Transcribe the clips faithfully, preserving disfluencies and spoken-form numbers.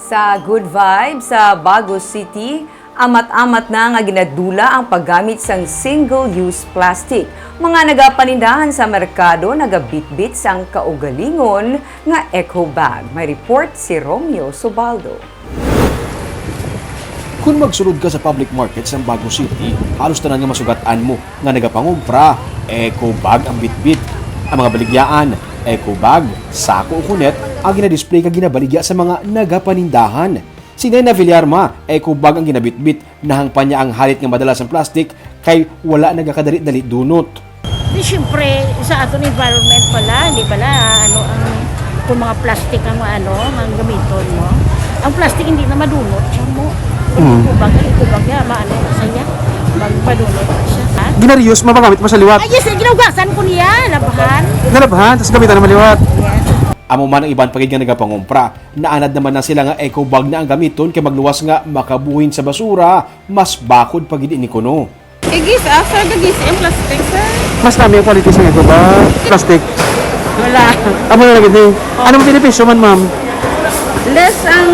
Sa Good Vibes sa Bago City, amat-amat na nga ginadula ang paggamit sang single-use plastic. Mga nagapanindahan sa merkado nagabitbit sang kaugalingon nga eco bag. May report si Romeo Subaldo. Kung magsulod ka sa public market sang Bago City, halos tanan nga masugat-an mo nga nagapangumpra, eco bag ang bitbit. Ang mga baligyaan, eco bag, sako o kunet ang ginadisplay kag ginabaligya sa mga nagapanindahan. Si Nena Villarma, eco bag ang ginabitbit, nahangpan niya ang halit nga madala sang plastic kay wala nagakadali-dali dunot. Di siyempre, sa aton environment pala, hindi pala, ano, ang, kung mga plastic ang ano, ang gamiton mo. Ang plastic hindi na madunot siya mo. Kung Mm. ikubag, ikubag niya, maano sa iya. Mag-, madunot siya, ha? Gina-reuse, mapagamit mo sa liwat. Ay, yes, eh, ginugasan ko niya, labahan. Nalabhan, tapos gamitan naman liwat. Yes. Amo man ang iban pa gid nga nagapangumpra, naanad naman na sila nga eco bag na ang gamiton kay magluwas nga makabuhin sa basura, mas bakod pa gid ini kuno. Igis, ah, sir, gagisi ang plastic, sir. Mas nami ang quality sa eco bag, plastic. Wala. Amo na lagi ni. Anong benepisyo man, ma'am? Less ang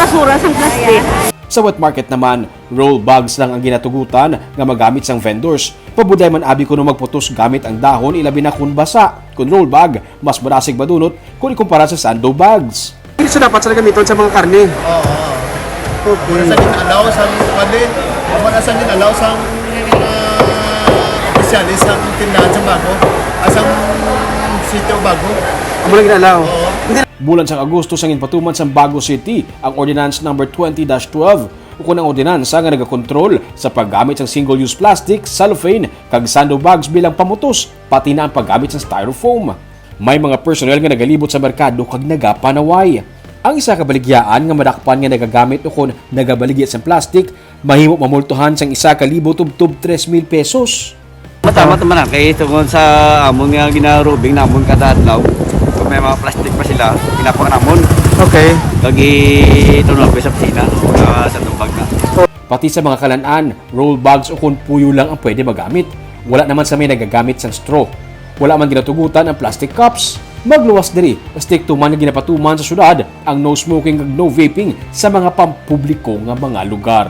basura sa plastic. Sa wet market naman, roll bags lang ang ginatugutan nga magamit sang vendors. Pabudlay man abi kuno magputos gamit ang dahon, ilabi na kun basa. Kun roll bag, mas marasig madunot kun ikumpara sa sando bags. Hindi siya dapat sa gamiton sa mga karne. Oo. Wala sa gin-allow sang palit, wala sa gin-allow sang uh, opisyalis sang tindahan sa Bago, ah, sang sitio Bago. Amo lang gina-allow. Oo. Bulan sang Agosto sang ginpatuman sang Bago City ang Ordinance Number twenty dash twelve, ukon ang ordinansa nga nagakontrol sa paggamit sang single-use plastic, cellophane, kag sando bags bilang pamutos, pati na ang paggamit sang styrofoam. May mga personnel nga nagalibot sa merkado kag nagapanaway. Ang isa ka baligyaan nga madakpan nga nagagamit ukon nagabaligya sang plastic mahimo mamultuhan sang isa ka libo tubtob tres mil pesos. Matama man na kay tungod sa amon nga ginarubing namon kada adlaw. Kung may mga plastic pa sila, ginapang namon. Okay. Kag itunol ko sa kusina, sa, sa tubag na. Pati sa mga kalan-an, roll bags ukon puyo lang ang pwede magamit. Wala naman sa may nagagamit sang straw. Wala man ginatugutan ang plastic cups. Magluwas diri, estrikto man nga ginapatuman sa syudad ang no smoking kag no vaping sa mga pampubliko nga mga lugar.